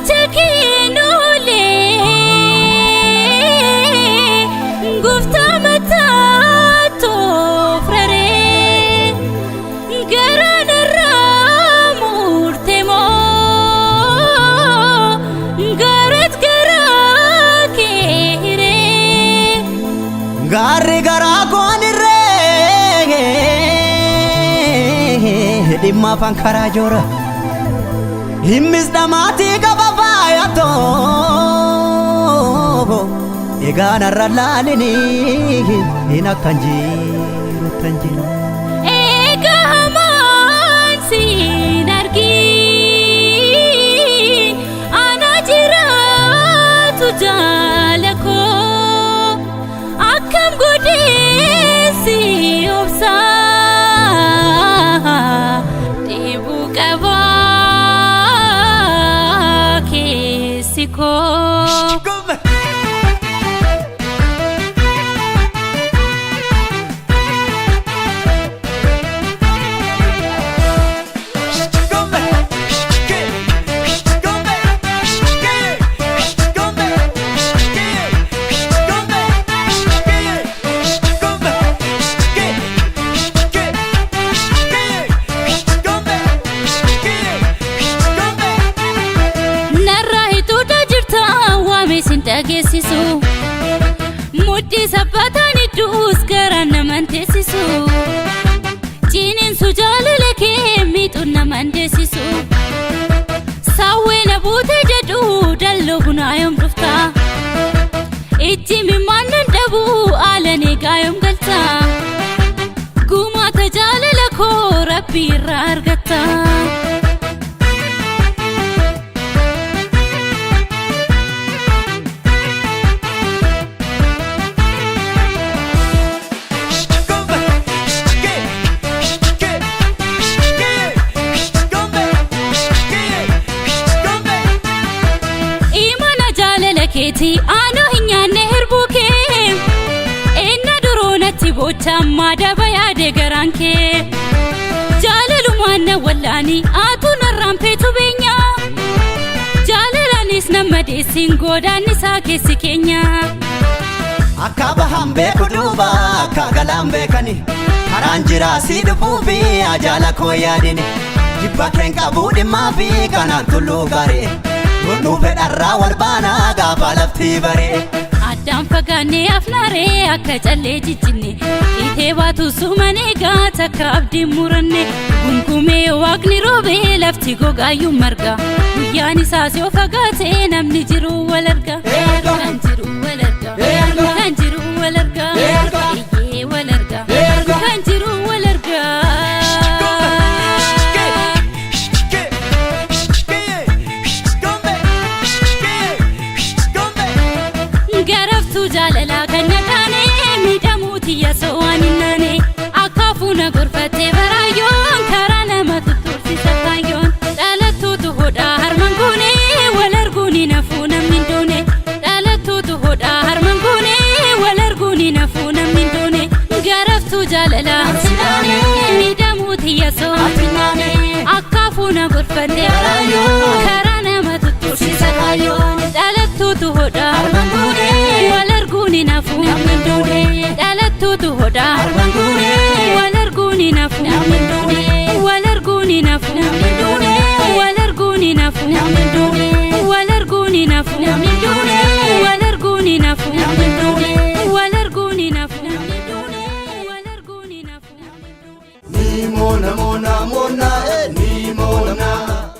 Bocha keenoolee gooftaa mataa toofraree garaan irraa murte moo garat garaa kee hiree. Gaarri garaa koon irree dhimma afaan karaa joora. Himmis dhamaatii qaba faayatoo egaa narra laalini hin akkan jiru tan jira. Egaa hamaan siin argin ana jiraatu jaala koo akkam godheessi obsaa dheebuu qabaa keessi koo. Narraa hituudha jirta waame sin dhageessisu. Mudhii sabbataan idduus garaan naman teessisu. Ciniinsu jaalala kee miixuun naman deessisu. Saawwee na buute jedhu dalloo bunaa yoom dhufta? Ijji mimmaan nan dhabu haalan eegaa yoom galta? Gumaata jaalala koo rabbii irraa argatta. Imana jaalala keetii aanoo hin nyaanne hirbuu kee. Eenna duroo natti bocha ammaa daba yaade garaan kee. Jaalalumaan na wallaanii aatuu narraan feetu beenya. Jaalalaanis nama deessiin goodaan isaa keessi keenya. Akka bahan beeku duuba akka galaan beekani karaan jiraa si dhufuu fi ajaala koo yaadini jibba keen qabuu dhimmaa fi kanaan tulluu garee godhuu fedharraa wal baanaa gaafa lafti baree. Addaan fagaannee afnaaree akka callee jijjinne dhiitee baatu sumanee gaata akka abdiin muranne gungumee waaqni roobee lafti gogaayyuu marga guyyaan isaas yoo fagaate namni jiru wal arga. Kan jiru wal arga. Kan jiru wal arga. Eeyyee wal arga. Kan jiru wal arga. Garaftuu jaalalaa kan naqaane miidhamuu tiyya so'aan hin naane akaafuu na gorfattee baraayyoon karaa nama tuttuursisa kaayyoon dhalattuutu hodhaa harman goone wal arguun hin hafuu namni hin duune dhalattuutu hodhaa harman goone wal arguun hin hafuu namni hin duune garaftuu jaalalaa miidhamuu tiyya so'aan hin naane akaafuu na gorfattee baraayyoon